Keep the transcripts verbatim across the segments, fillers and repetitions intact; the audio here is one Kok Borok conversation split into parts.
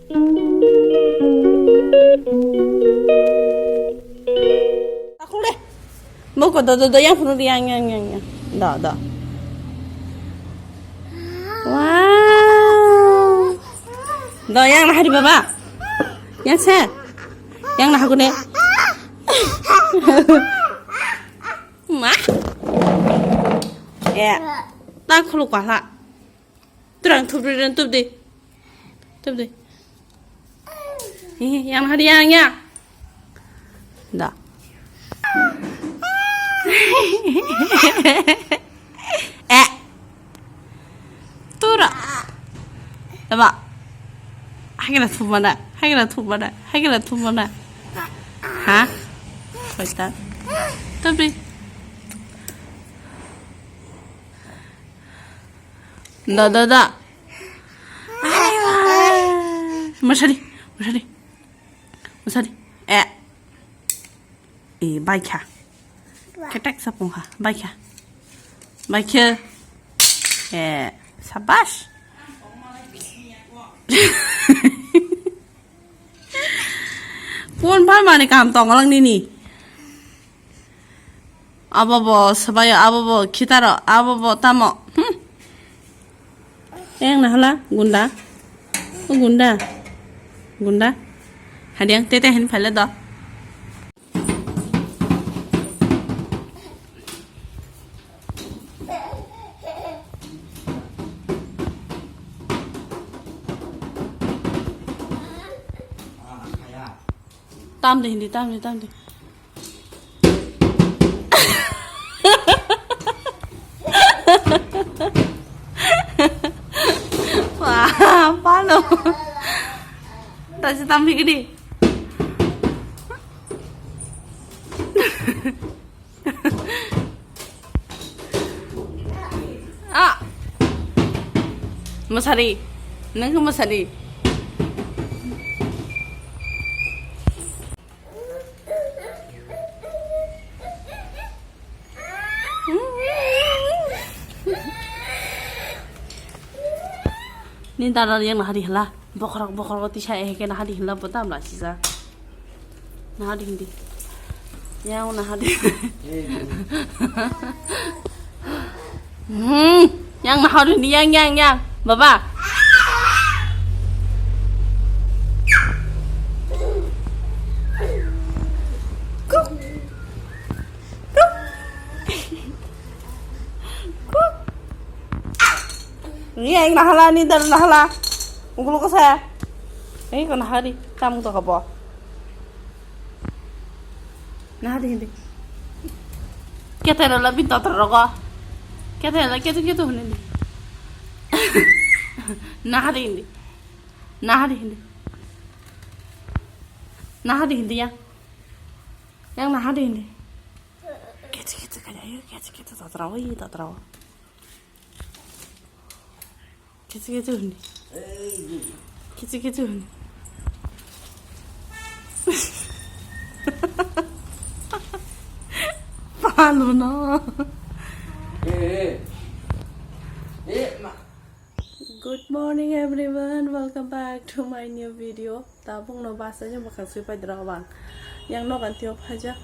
Takhuk le. Boko do, do, do, yang phuru yang, yang, yang, yang. Do, do. Wow. Do, yang nahari baba. Yang se. Yang nahagune. Ma. Ya. Takhulu kwala. Turang thupri ren tupdi. Tupdi. Yang hari yang ya. Da. Eh. Tura. Daba. Hai kena thupmana. Hai kena thupmana. Hai kena thupmana. Ha? Koita. Tupdi. Da, da, da. Masari, masari. Masari. Eh. Eh, baikha. Ketek sapung ha, baikha. Baikha. Eh, sabash. Pon phan mani kam tong lang nini. Abo bo swbayo, abo bo khitaro, abo bo tamo. Hmm. Yang nahala gunda. O gunda. Gunda. Hadiang tete hin phale do. Tam de hindi, tam de, tam de. Wah, palo. Tasi tambi gini. Ah. Masari. Nang masari. Ni dara yang nahari hala. Bokhorok, bokhorok tisa eheke nahari hala, bo tam la sisa. Nahari hindi. Yang nahari. Hmm. Yang nahari hindi, yang, yang, yang. Baba. Kuk. Kuk. Kuk. Ni yang nahala, ni dara nahala. Ungkulu kasa. Eh, ko nahari. Tam to kabo. Nahari hindi. Kete rala bin totor rogo. Kete rala ketu ketu hindi. Nahari hindi. Nahari hindi. Nahari hindi ya. Yang nahari hindi. Kichi kichi kaya yo, kichi kichi tatrawa yi tatrawa. Kichi kichi hindi. Kichi kichi hindi. Palu no. Good morning everyone, welcome back to my new video. Tabuk no basa je bwkhang sui pai dra bang. Yang no ganti o phaja.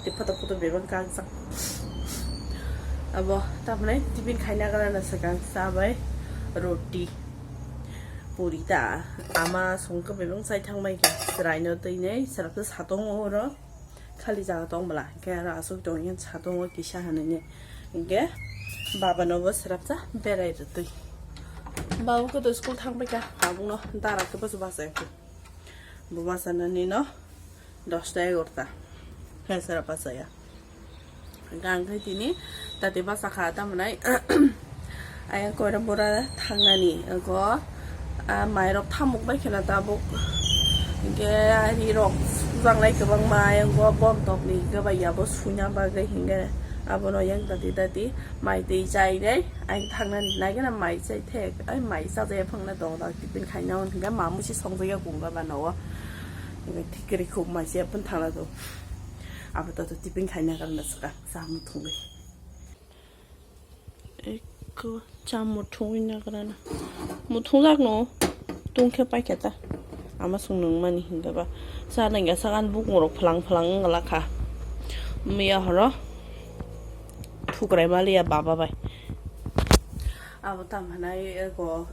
Te photo photo bebang kang sak. Abo tamne tiffin khaina gara na sakang sabai roti. Puri ta ama songkhe bebang sai thang mai khe. Chwrai no twi nei, chwrai khe satong oro. Khali jaga tong bwla, hwnkhe aro aswk tong yang satung o kisa hinwi ni. Hwnkhe baba no bo swrapsa berai rwtwi. Baba khe to school thang paikha, tabuk no dara khe boso bachai khe. Bo bachana ni no dosta egarota. Khe swrap bachaya. Hwnkhe ang khe tini Tati basa kha, tamo nai ayang koira bora thangnani, ego, ah, mairok thamuk bai kheno tabuk, hwnkhe rirok sujaknai kwbangma, ayang bo bontok ni hwnkhe bai yabo suina bagwi, hwnkhe abono yang tati tati mai twi chainai, ayang thangnani naikheno mai chai thek, ai mai chajaya phangna tongo, tiffin khaina hwnkhe mamusi songjak ya kung baba no, hwnkhe thik kwrwi khuk mai se phano thangna tongo, abo to tiffin khaina karna swkang chamung thungwi. Eko cha muthungwi nagrana. Muthungjak no. Tungkhe paikha ta. Ama sung nungmani hinkhe ba. Sa nangya sagan bukung rok phlang phlang wngla kha. Miya horo thukrai maliya baba bai. Abo tam hanai ego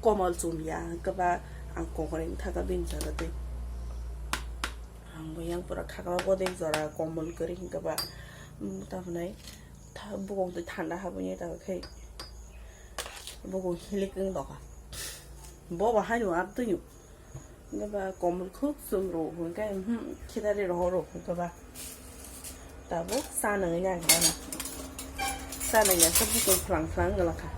komol chumya hinkhe ba ang kokore wngkha bini jora tei. Ang bo yang pura khakla bodei jora komol kwrwi hinkhe ba. Tam hanai bukung twi thanda habwi ta khai. Bukung hilik wng doka. Bo ba haino abtwino. Hinkhe ba komol khuk chum rw hinkhe, hmm, khitari rohor rw hinkhe ba. Tabuk sa nangwi nangkha na. Sa nangya sa bukung phlang phlang wngla kha.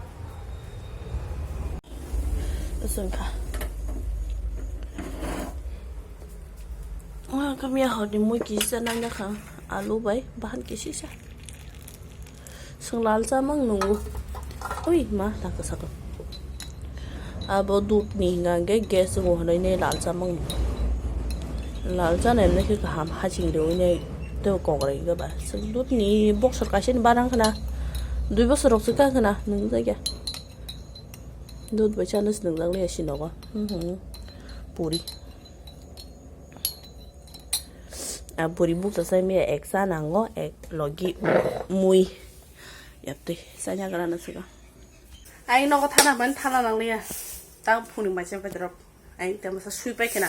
Aswng kha. Wngkha miya horni mui kisa nangya kha. Alu bai bahan kisisa. Chwng lal cha mang nungo. Ui, ma, laka saka. Abo dudh ni hinga hwnkhe gas wngo hwnwi ne lal cha mang nungo. Lal cha nai hwnwi khe kaham haching riui nai tei kokrai hwnkhe ba. Chwng dudh ni boksor kaisa ni barang khna. Dui bosor rok se ka khna nung jakya. Dudh bai chana se nung jak liya si nogo. Mhm. Puri. A buri bukcha sai miya ek cha nango, ek logi mui. Yaptwi, sanya grana sigo. Ai nogo thana ban thana nangliya. Tang phuni mai chang pedrop. Ai tamo sa sui pai kena.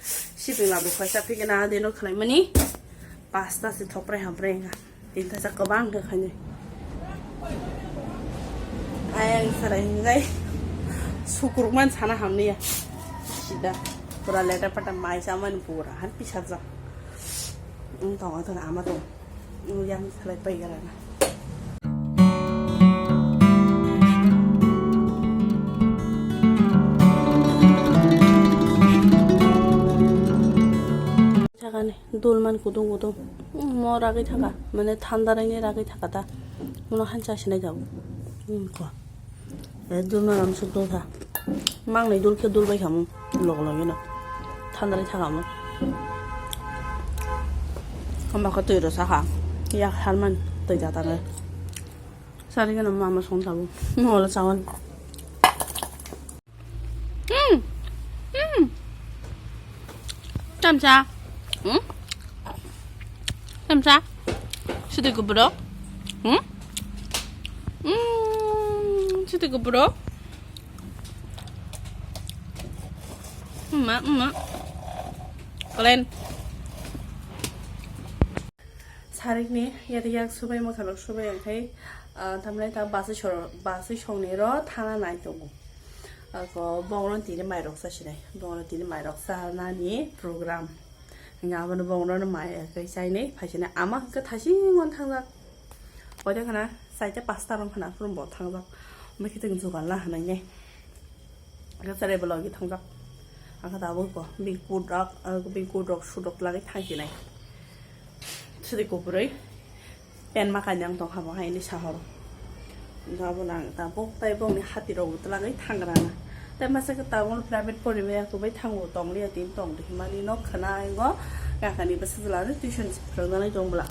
Siping labu khoi sa phikena deno khlai mani. Pasta si thopre hapre nga. Tinta sa kabang ke khani. Ai ang sarai ngai. Sukruk man sana hamniya. Sida. Pura leta pata mai saman pura han pisat sa. Ang tongo tong ama tong. Yang salai pai garana. Thakani dulman kudung kudung. Mo ragwi thaka, mane thanda raini ragwi thaka ta. Mono hancha sinai jago. Ko. E dulman am suk dong tha. Mangnai dul khe dul bai khamu. Log log ino. Thanda rai thaka mo. Hamba kho twi rw sakha. Yak harman twi jatang. Sari gana mama song tabo. Mola chawan. Hmm. Hmm. Tamsa. Hmm. Tamsa. Sidi kubro. Hmm. Hmm. Sidi kubro. Mama, mama. Kalen. Sarikni yari yak subai mokhalok subai ang khai, ah, tamlai ta basai soro, basai songni ro thana nai tongo. Ako bongno tini mairok sa sinai, bongno tini mairok sa nani program. Nga abono bongno no mai kai chainai, phaisinai ama hwnkhe thasing wan thangjak. Oide khana saita pasta rong khana phuru bo thangjak. Omo khe teng jugal na hwnai ne. Khe cherai bo logi thangjak. Ang khe tabuk bo bini kut rok, ah, bini kut rok sudok lagwi thangsinai. Sidi kubrwi pen ma kainwi ang tongkha bo haini sahoro. Hwnkhe abono ang tabuk tei bongni hati rok bo twlangwi thangrana. Tei masa khe tabukno private porimani yak bai thango tongliya tini tong hinmani no khwna ang o kakani bwsajwlani tuition se phwrwngna nai tong bwla.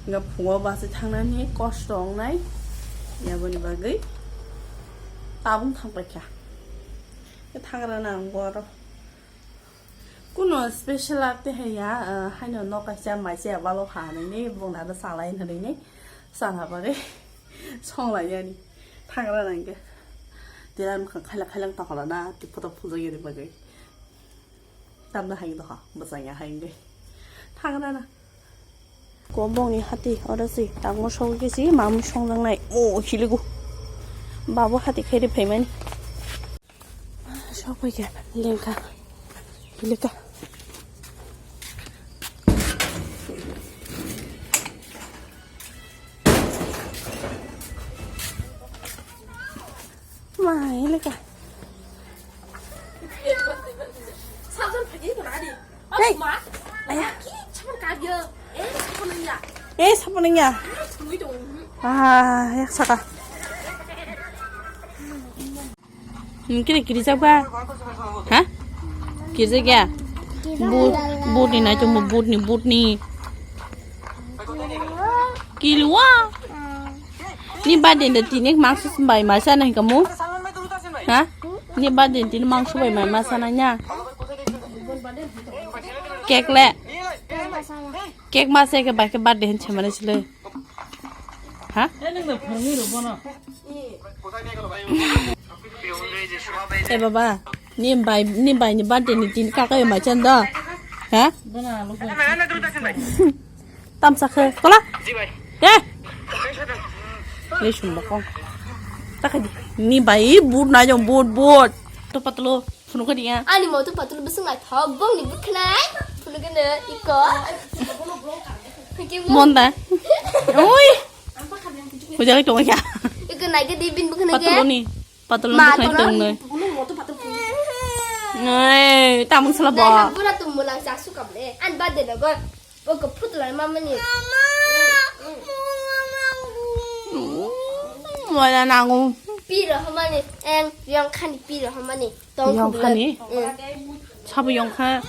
Hwnkhe phungo bachai thangnani kosto wngnai, yaboni bagwi tabung thangpaikha. Thangrana ang bo aro kuno special arte haiya, ah, haino nok kaisa mai chaya balo ha hinwi bongni aro salai hinwi sana bagwi songlai yani. Thangrana hwnkhe tira mwkhang khaila khailang tokholana tei photo phunjak yani bagwi. Tamno hai doha bwsanya hai hwnkhe thangrana. Kombongni hati oro si tangmo sogwi si mamung songjaknai o hiligo. Babo hati khairi phaimani. Sokphaikha lengkha hilika. Ma hilika. Hey. Aya. Eh, sapananya. Ah, ya saka. Mungkin kiri siapa? Hah? Kiri siapa? But, but ni naik cuma but ni, but ni. Kilua. Ni baden da tinik maksud bai masa naik kamu? Hah? Ni birthday ni tini mangso bai mai ma sana nya. Cake le. Cake ma se ke bai ke birthday hin chemane sile. Ha? Eh baba, ni bai ni bai ni birthday ni tini ka ka mai chan da. Ha? Tamsa khe kola. Eh. Ni sumba kong. Takadi. Ni bai but na jong but but. To patlo phunu ka dia. Ani mo to patlo bising lai thok bong ni bukhnai. Phunu ka ne iko. Monda. Oi. Bujai tong ya. Iko nai ke di bin bukhnai ke. Patlo ni. Patlo ni bukhnai tong nai. Ai, tamung sala ba. Bura tum mulang sa su kable. An ba de logo. Boko phutla mamani. Wala nangu. Piro homani. Eng yong khani piro homani. Tong yong khani. Sabo yong kha.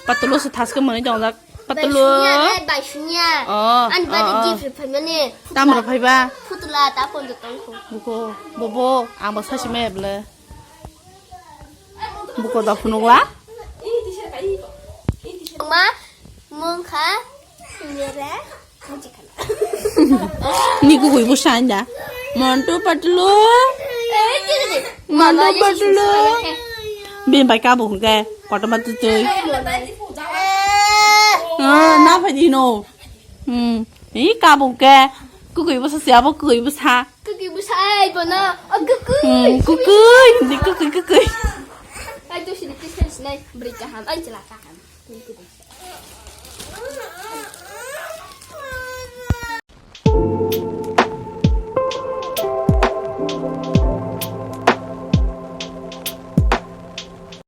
Patlo se thaske mani jong jak. Patlo. Bai sunya. Oh, ani bari gift phaimani. Tamra phaiba. Phutla ta pon tong kho. Buko bobo ang ba sasi me ble. Buko da phunukla. Ma. Mungkha, nyere, mujikhala. Ni kukui bo sanja. Montu patlu. Montu patlu. Bin bai kabu ke, koto matu tui. Ah, na phaji no. Hmm. Ni kabu ke. Kukui bo sa siya bo kukui bo sa. Kukui bo sa ai bo na. O kukui. Hmm, kukui. Ni kukui kukui. Ai tu sini kisah sinai beri kaham ai celaka ham.